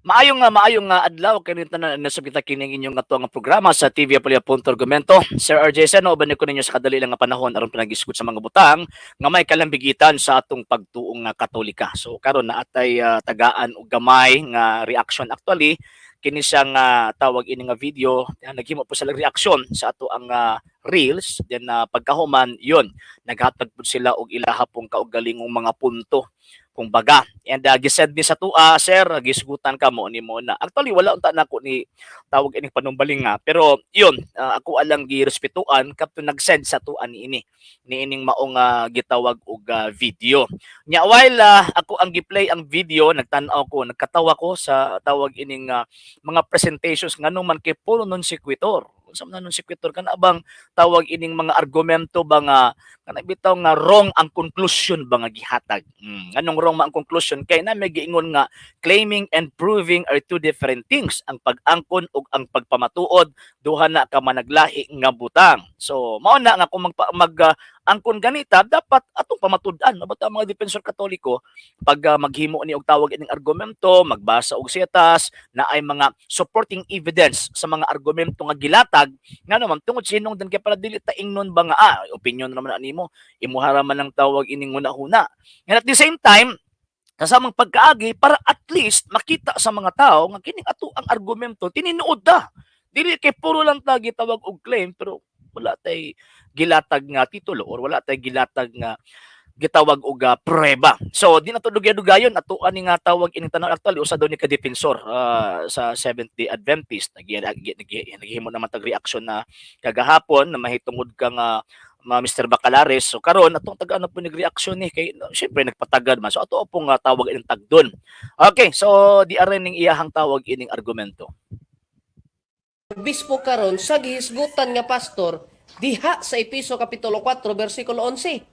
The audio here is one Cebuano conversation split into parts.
Maayong nga adlaw kini tanan, nasab kita kining inyong ato nga programa sa TV Apulia Punto Argumento. Sir RJ Seno, uban ko ninyo sa kadali lang nga panahon aron panagisgot sa mga butang nga may kalambigitan sa atong pagtuong nga Katolika. So karon na atay tagaan og gamay nga reaction. Actually, kini siya nga tawag ini nga video, naghimo po sila reaction sa ato ang reels, then pagkahuman yun naghatag pud sila og ilaha pong kaugalingong mga punto kumbaga. And gisend ni sa tua, "Sir, gisgutan ka mo ni mo na." Actually, wala unta nako ni tawag ining panumbaling nga, pero yun, ako alang girespetuan kapto nag-send sa tua ni ini niining maong gitawag og video. Nya while ako ang gi-play ang video, nagtan-aw ko, nagkatawa ko sa tawag ining mga presentations, ngano man kay puro non sequitur. Unsa man non sequitur? Kana bang tawag ining mga argumento ba nga kana bitaw nga wrong ang conclusion ba nga gihatag. Anong wrong man ang conclusion? Kay na may giingon nga claiming and proving are two different things. Ang pag-angkon ug ang pagpamatuod, duha na ka managlahi nga butang. So mao na nga kung mag angkon ganita, dapat atong pamatud-an. Mabata ang mga defensor Katoliko pag maghimo ni og tawag ining argumento, magbasa og sitas na ay mga supporting evidence sa mga argumento nga gilatag. Ngano man tungod sinong dan kay para dili ta ingnon ba nga opinion naman na nimo, imuha ra man ang tawag ining huna-huna. And at the same time, kasamang pagkaagi para at least makita sa mga tao nga kining ato ang argumento tinuod ta, dili kay puro lang ta gitawag og claim pero wala tay gilatag nga titulo or wala tay gilatag nga gitawag og prueba. So di na to dugay-dugayon, ato ani nga tawag ining tanan. Actually, usa daw ni ka defensor sa Seventh Day Adventist, naghimo naman tag reaction na kagahapon na mahitungod ka nga mga Mr. Bacalares. So karon atong taga ano po nagreaksyon ni kay no, syempre nagpatagad man. So ato pong tawag ining tagdon. Okay, so di arin ning iyahang tawag ining argumento. Obispo karon sa gihisgutan nga pastor diha sa Epeso kapitulo 4 bersikulo 11.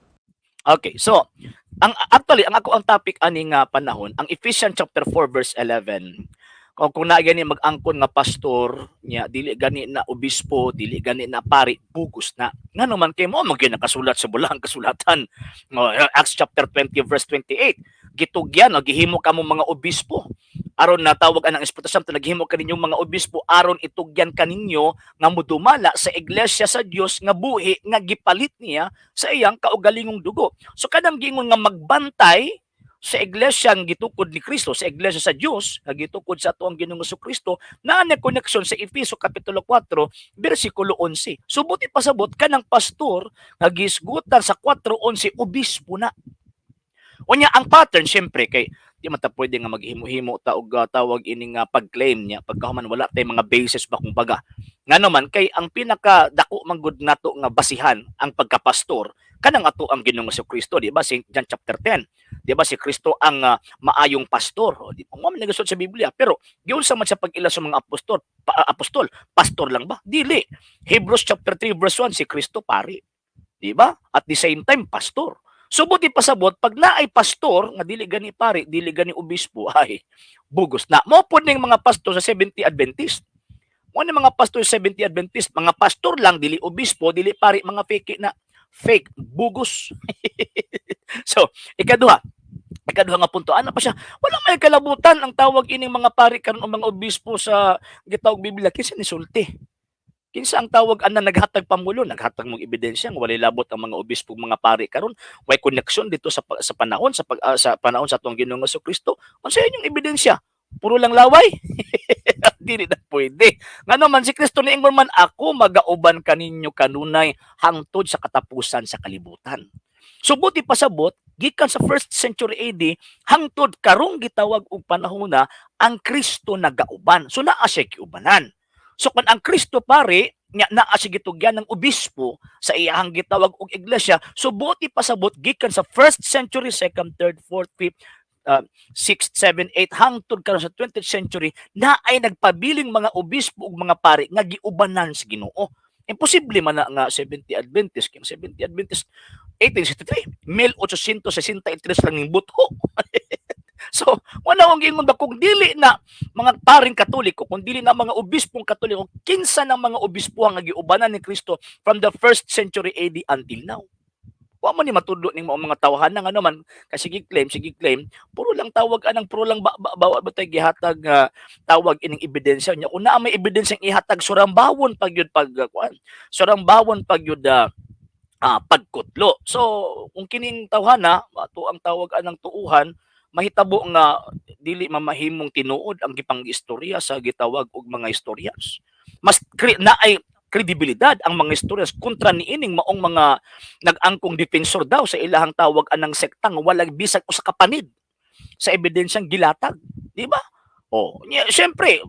Okay, so ang actually ang ako ang topic ani nga panahon ang Ephesians chapter 4 verse 11. Kung naa gani mag-angkon nga pastor niya, dili gani na obispo, dili gani na pari, bugos na. Ngano man kay mo man gyud nakasulat sa Bulaang Kasulatan. No, Acts chapter 20 verse 28. Gitugyan o gihimo kamo mga obispo aron natawag anang Espiritu Santo, naghimo kaninyong mga obispo aron itugyan kaninyo nga mudumala sa iglesia sa Dios nga buhi nga gipalit niya sa iyang kaugalingong dugo. So kanang giingon nga magbantay sa iglesia nga gitukod ni Kristo, sa iglesia sa Dios nga gitukod sa ato ang Ginoong Kristo, naa na connection sa Efeso kapitulo 4 bersikulo 11. So buti pasabot kanang pastor nga gisgutan sa 4:11, obispo na. Unya ang pattern, syempre kay di man ta pwede nga maghimo-himo ta og tawag ini nga pag-claim niya pagkahuman wala tay mga basis ba kumbaga. Ngano man kay ang pinaka dako man gud nato nga basihan ang pagkapastor kanang ato ang Ginoong Kristo, di ba? St. John chapter 10, di ba, si Kristo ang maayong pastor. O, di ba mo man nagasulat sa Biblia, pero giunsa man sa pag-ila sa mga apostol apostol, pastor lang ba? Dili. Hebrews chapter 3 verse 1, si Kristo pari, di ba? At the same time pastor. So buti pasabot pag naay pastor nga dili gani pari, dili gani obispo, ay bugos na. Mo pod ning mga pastor sa 70 Adventist. Mo ni mga pastor sa 70 Adventist, mga pastor lang, dili obispo, dili pari, mga fake na, fake, bugos. So, ikaduha nga punto, ano pa siya? Wala may kalabutan ang tawag ining mga pari karon o mga obispo sa gitawag Biblia. Kinsa ni sulti? Kinsa ang tawag ana naghatag pamulo, naghatag mong ebidensya nga walay labot ang mga obispo, mga pari karon, way connection dito sa panahon sa pag, sa panahon sa atong Ginoong Kristo. Unsa inyong ebidensya? Puro lang laway. Dili na pwede. Ngano man si Kristo niingon man, "Ako magauban kaninyo kanunay hangtod sa katapusan sa kalibutan." So buti pasabot gikan sa first century AD hangtod karong gitawag og panahon na, ang Kristo nagauban. So naa siya giubanan. So kung ang Kristo pare nya, naa siya gitugyan ng obispo sa iyahang gitawag og iglesia, so buti pasabot gikan sa first century, second, third, fourth, fifth, 6, 7, 8 hangtod karon sa 20th century na ay nagpabiling mga obispo ug mga pari nga giubanan sa Ginoo. Imposible man na nga 70 Adventist, kay 70 Adventist 1863, 1863 lang ning butho. So, wala akong giingon ba kung dili na mga paring Katoliko, kung dili na mga obispong Katoliko, kinsa ng mga obispo ang giubanan ni Kristo from the first century AD until now? Wa man ni matudlo ning maong mga tawhana nga naman kay sige claim, puro lang tawag anang puro lang ba, ba, ba, ba tay gihatag nga tawag ining ebidensya nya. Kung naa may ebidensyang ihatag, surambawon pag yun pag kuan, surambawon pag yun pagkutlo. So kung kining tawhana ato ang tawag anang tuuhan, mahitabo nga dili mamahimong tinuod ang gipang-istorya sa gitawag og mga historians. Mas naay kredibilidad ang mga historians kontra niining maong mga nag-angkong defensor daw sa ilahang tawag anang sekta nga walang bisag usa ka panid sa ebidensyang gilatag, di ba? Oh, nya syempre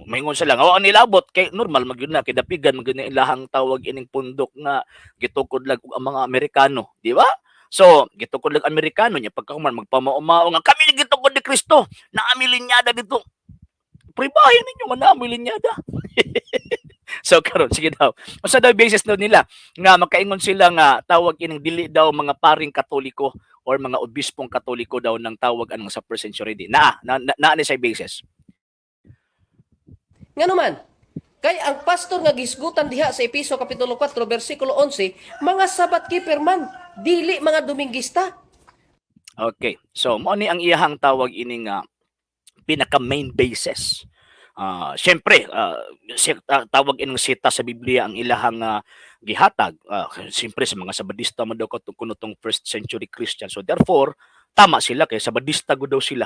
maingon sila nga wa nilabot kay normal man gyud na kay dapigan man gyud na ilahang tawag ining pundok nga gitukod lang og ang mga Amerikano, di ba? So, gitukod lang Amerikano nya pagkahuman magpamao-mao nga kami ni gitukod ni Kristo, naa mi linyada dito. Pribahin ninyo nga naa mi linyada. So karon sige daw. Unsa daw basis daw nila nga makaingon sila nga tawag ining dili daw mga paring Katoliko or mga obispong Katoliko daw ng tawag anong sa first century di? Naa na, na, naa ni say basis. Ngano man, kay ang pastor nga gisgutan diha sa Episo kapitulo 4 bersikulo 11, mga Sabbath keeper man, dili mga Dominguista. Okay. So mao ni ang iyahang tawag ini nga pinaka main basis. Syempre, tawag ining sita sa Biblia ang ilahang gihatag. Siyempre sa mga Sabadista man daw kuno tong first century Christian. So therefore, tama sila kay Sabadista gud daw sila.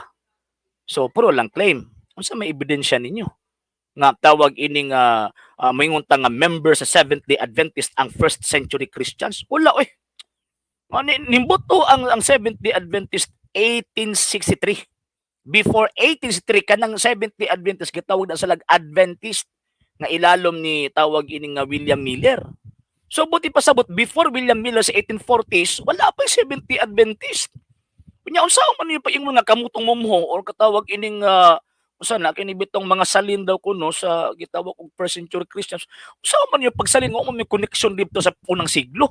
So puro lang claim. Unsa may ebidensya ninyo nga tawag ining moingon ta nga member sa Seventh Day Adventist ang first century Christians? Wala oy. Ani nimbuto ang Seventh Day Adventist 1863. Before 1863, kanang Seventh Day Adventist gitawag na sila Adventist nga ilalom ni tawag ini nga William Miller. So buti pasabot before William Miller sa 1840s, wala pa yung Seventh Day Adventist. Unya unsa man yung paingon nga kamutong mumho or katawag ining usa na kini bitong mga salin daw kuno sa gitawag og first century Christians. Unsa man yung pagsalin nga may connection dito sa unang siglo?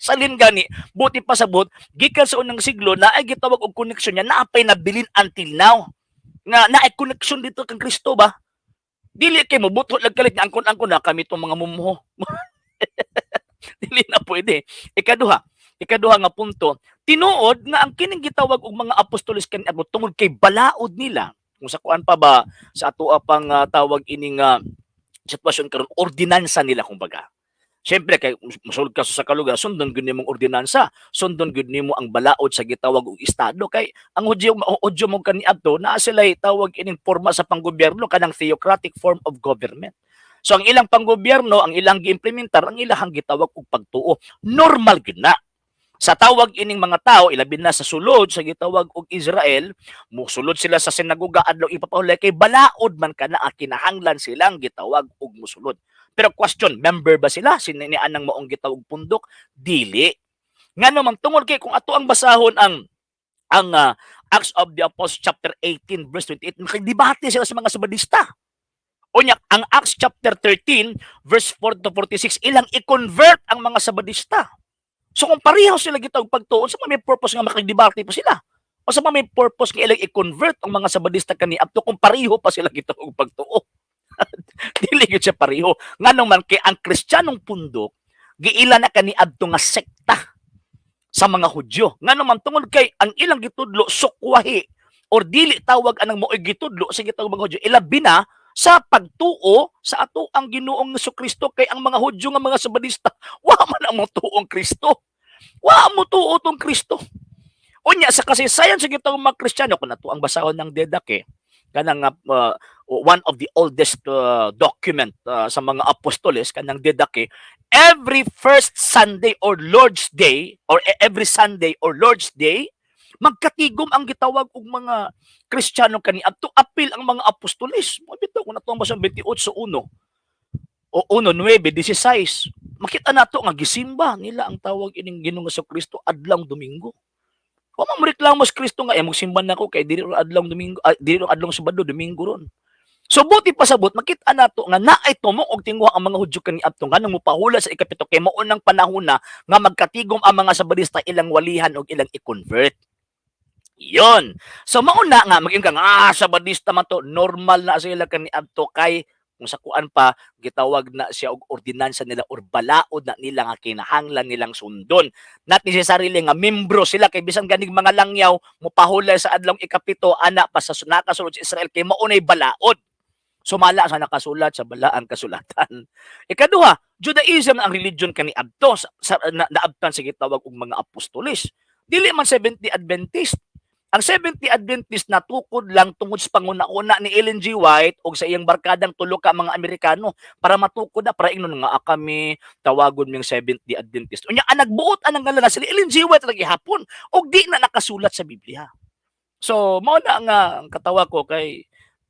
Salin gani, buti pasabot gikan sa unang siglo na ay gitawag og connection niya, naapay nabilin until now nga naay connection dito kang Kristo ba? Dili kay mobuto lang kalit nga angkon-angkon na kami tong mga mumho. Dili na pwede. Ikaduha nga punto, tinuod nga ang kining gitawag og mga apostoles kaniadto tungod kay balaod nila kung sa kuan pa ba sa atoa pang tawag ining sitwasyon karon, ordinansa nila kumbaga. Siyempre kay musulod ka sa kalugar, sundon gyud nimong ordinansa, sundon gyud nimo ang balaod sa gitawag og estado kay ang Hudyo mo kaniadto naa sila'y tawag ining porma sa panggobyerno, kanang theocratic form of government. So ang ilang panggobyerno, ang ilang giimplementar ang ilahang gitawag og pagtuo. Normal gyud na. Sa tawag ining mga tao, ilabi na sa sulod sa gitawag og Israel, musulod sila sa sinagoga adlaw ipapahulay kay balaod man kana ang kinahanglan silang gitawag og musulod. Pero question, member ba sila sini anang maong gitawag pundok? Dili. Ngano man, tungod kay kung ato ang basahon ang Acts of the Apostles chapter 18 verse 28, makidebate sila sa mga Sabadista. Unya ang Acts chapter 13 verse 4 to 46, ilang i-convert ang mga Sabadista. So kung pareho sila gitawag pagtuon, sa may purpose nga makidebate pa sila? O sa may purpose nga ilang i-convert ang mga Sabadista kaniadto kung pareho pa sila gitawag pagtuo? Dili gyud siya pareho. Nganong man kay ang Kristiyanong pundok giila na kaniadto nga sekta sa mga Hudyo. Ngano man, tungod kay ang ilang gitudlo sukwahi or dili tawag anang maoy gitudlo sa gitawag mga Hudyo, ilabi na sa pagtuo sa ato ang Ginoong Kristo, kay ang mga Hudyo nga mga Sabadista wa man ang motuong Kristo. Wa mo tuo tong Kristo. Unya sa kasaysayan sa gitawag mga Kristiyano, kung ato ang basahon ng Didache, kanang one of the oldest document sa mga apostoles, kanang Didache, every first Sunday or Lord's Day or every Sunday or Lord's Day magkatigom ang gitawag og mga Kristiyano kaniadto, apil ang mga apostoles. Mo bitaw kung nato ang basahon 28:1 o 1:9-16, makita nato nga gisimba nila ang tawag ining Ginoong Kristo adlong Domingo. Wa man reklamo si Kristo nga, eh, magsimba na ko kay dili ron adlong Domingo, ah, dili ron adlong Sabado, Domingo ron. So buti pasabot makita nato nga naay tumong og tinguha ang mga Hudyo kaniadto nganong mopahula sa 7 kay mao nang panahon na nga magkatigom ang mga Sabadista, ilang walihan og ilang i-convert. Yon. So mauna nga mag ka nga Sabadista man to, normal na sila kaniadto kay Kung sa kuan pa gitawag na siya og ordinansa nila or balaod na nila nga kinahanglan nilang sundon. Not necessarily nga membro sila, kay bisan ganig mga langyaw mopahulay sa adlong ikapito ana pa sa nakasulod sa Israel kay maunay balaod. Sumala sa nakasulat sa balaang kasulatan. Ikaduha, Judaism ang religion kaniadto sa naabtan sa gitawag og mga apostoles. Dili man Seventh-day Adventist. Ang Seventh-day Adventist natukod lang tungod sa panguna-una ni Ellen G. White og sa iyang barkadang tulo ka mga Amerikano para matukod na, para ingnon nga, "Ah, kami tawagon ming Seventh-day Adventist." Unya ang nagbuot anang ngalan na sila Ellen G. White lagi hapon og di na nakasulat sa Biblia. So mao na nga ang katawa ko kay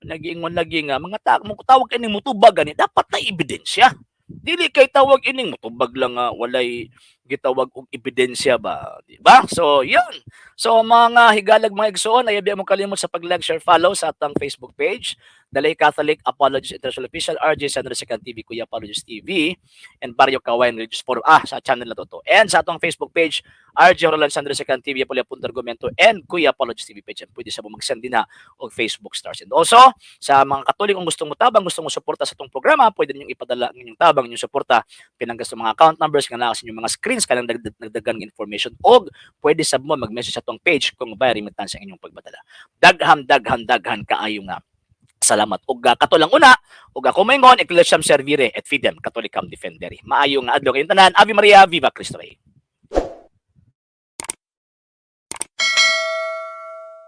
nagiingon lagi nga mga tao mo tawag ining mutubag gani, dapat na ebidensya. Dili kay tawag ining mutubag lang nga walay gitawag og ebidensya ba, di ba? So, yun. So, mga higalag, mga igsoon, ayaw mo kalimot sa pag-like, share, follow sa atang Facebook page, Dalay Catholic Apologist International Official, RJ Sandro Second TV, Kuya Apologist TV, and Barrio Kawayan Religious Forum. Ah, sa channel na to. And sa atong Facebook page, RJ Roland Sandro Second TV, Apolia Punto Argumento, and Kuya Apologist TV page. And pwede sa mo mag-send din na og Facebook stars. And also, sa mga Katolikong gustong mutabang, gustong mo suporta sa atong programa, pwede ninyong ipadala ang inyong tabang, inyong suporta pinanggas sa mga account numbers nga naa sa inyong mga screens kanang nagdagang information, og pwede sab mo mag-message sa atong page kung via remittance ang inyong pagpadala. Dagham, daghan, daghan kaayo nga salamat. Ug kato lang una, ug ako maingon, Ecclesiam Servire et Fidem Catholicam Defendere. Maayo nga adlaw kayong tanan. Ave Maria, Viva Cristo Rey.